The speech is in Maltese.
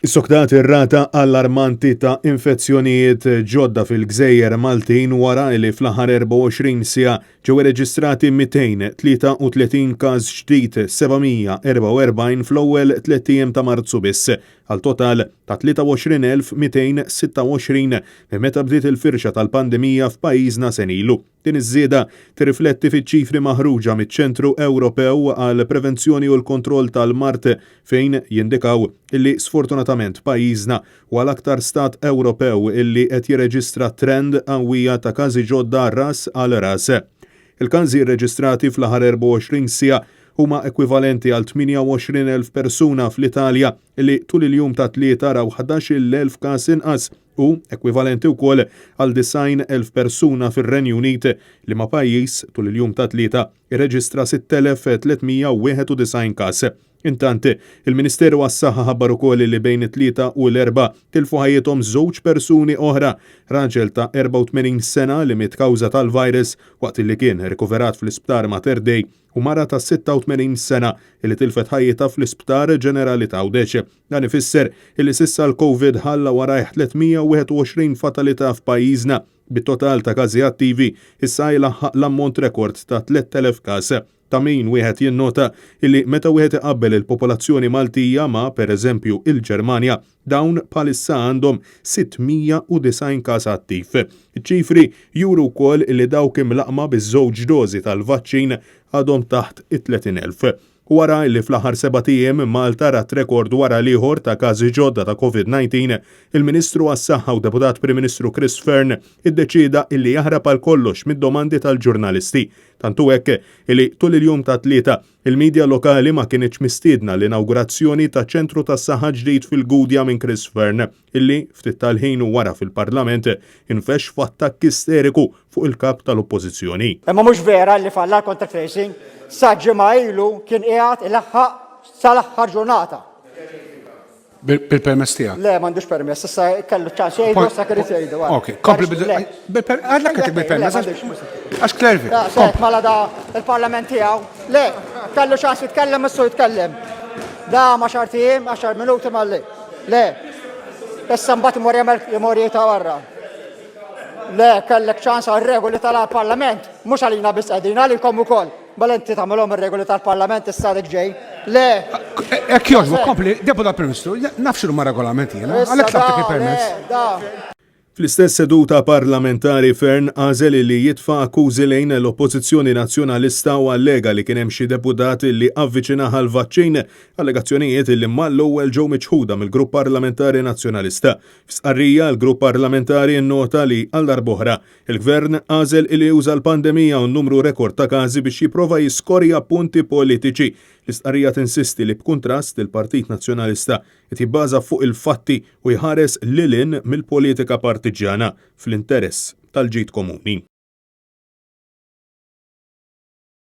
Issoktat ir-rata allarmanti ta' infezzjonijiet ġodda fil-gżejjer Maltin wara li fl-aħħar 24 siegħa ġew irreġistrati 233 każ ġdid, 744 fl-ewwel tlett ijiem ta' Marzu biss, għal total ta' 23,226 minn meta bdiet il-firxa tal-pandemija f'pajjiżna sena ilu. Din iż-żieda tirrifletti fiċ-ċifri maħruġa miċ-Ċentru Ewropew għall-Prevenzjoni u l-Kontroll tal-Mard fejn jindikaw illi sfortunatament pajjiżna huwa l-aktar stat Ewropew illi qed jirreġistra trend qawwija ta' każi ġodda ras għal ras. Il-każi rreġistrati fl-aħħar 24 siegħa huma ekwivalenti għal 28,000 persuna fl-Italja illi tul il-jum tat-Tlieta raw 11,000 każ inqas u ekwivalenti wkoll għal 90,000 persuna fir-Renju Unit, liema pajjiż, tul il-jum tat-Tlieta, irreġistra 6,391 każ. Intant, il-Ministeru għas-Saħħa ħabbar ukoll li bejn it-Tlieta u l-Erbgħa tilfu ħajjithom żewġ persuni oħra, raġel ta' 84 sena li miet kawża tal-virus waqt li kien rikoverat fl-Isptar Mater Dei u mara ta' 86 sena li tilfet ħajjitha fl-Isptar Ġenerali t'Għawdex. Dan ifisser illi s'issa l-Covid ħalla warajh 321 fatalità f'pajjiżna, bit-total ta' każi attivi issa jlaħħaq l-ammont rekord ta' 3,000 każ. Ta' min wieħed jinnota illi meta wieħed iqabbel il-popolazzjoni Maltija ma', per eżempju, il-Ġermanja, dawn bħalissa għandhom 690 każ attiv. Iċ-ċifri juru wkoll illi dawk imlaqqma biż-żewġ dożi tal-vaċċin għadhom taħt it-30,000. Wara li fl-aħħar sebat ijiem Malta rat rekord wara l-ieħor ta' każi ġodda ta' Covid-19, il-Ministru għas-Saħħa u Deputat Prim Ministru Chris Fearne iddeċieda illi jaħrab għal kollox mid-domandi tal-ġurnalisti. Tant hu hekk illi tul il-jum tat-Tlieta, il-media lokali ma kinitx mistiedna l-inawgurazzjoni ta' ċentru tas-saħħa ġdid fil-Gudja minn Chris Fearne, illi, ftit tal-ħin wara fil-Parlament, infexx f'attakk isteriku fuq il-Kap tal-Oppożizzjoni. Imma mhux vera li falla l-contact tracing. Sa ġimgħa ilu kien qiegħed ilaħħaq sal-aħħar ġurnata. Bil-permess tiegħek. Le, m'għandux permess, issa kellu ċans jgħidu, issa kien jgħidu. Ok, kompli bil-permess. Għadlek għatik bil-permess. Għax klervi. Sekk, mela da il-parlament tiegħu. Le, kellu ċans jitkellem, issu jitkellem. Da ma xartijiem, għaxar minuti ma le. Le, issa mbagħad imur jagħmel imur jgħid barra. Le, kellek ċans għal regoli tal-Parlament, mhux għalina biss qegħdin, għalikom ukoll. Mela inti tagħmilhom ir-regoli tal-Parlament issa għadek ġej. Le. Hekk jogħġbok, kompli, Deputat Prim Ministru, naf x'inhuma regolamenti jiena, għalhekk tlabtek il-permess. Fl-istess seduta parlamentari Fearne għażel li jitfa' akkużi lejn l-Oppożizzjoni Nazzjonalista u allega li kien hemm xi deputat li avviċinah għall-vaċċin, allegazzjonijiet li mal-ewwel ġew miċħuda mill-Grupp Parlamentari Nazzjonalista. F'stqarrija, l-Grupp Parlamentari nnota li, għal darb'oħra, il-Gvern għażel li juża l-pandemija u n-numru rekord ta' każi biex jipprova jiskorja punti politiċi. L-istqarrija tinsisti li b'kuntrast, il-Partit Nazzjonalista qed jibbaża fuq il-fatti u jħares lil hinn mill-politika partiġġjana fl-interess tal-ġid komuni.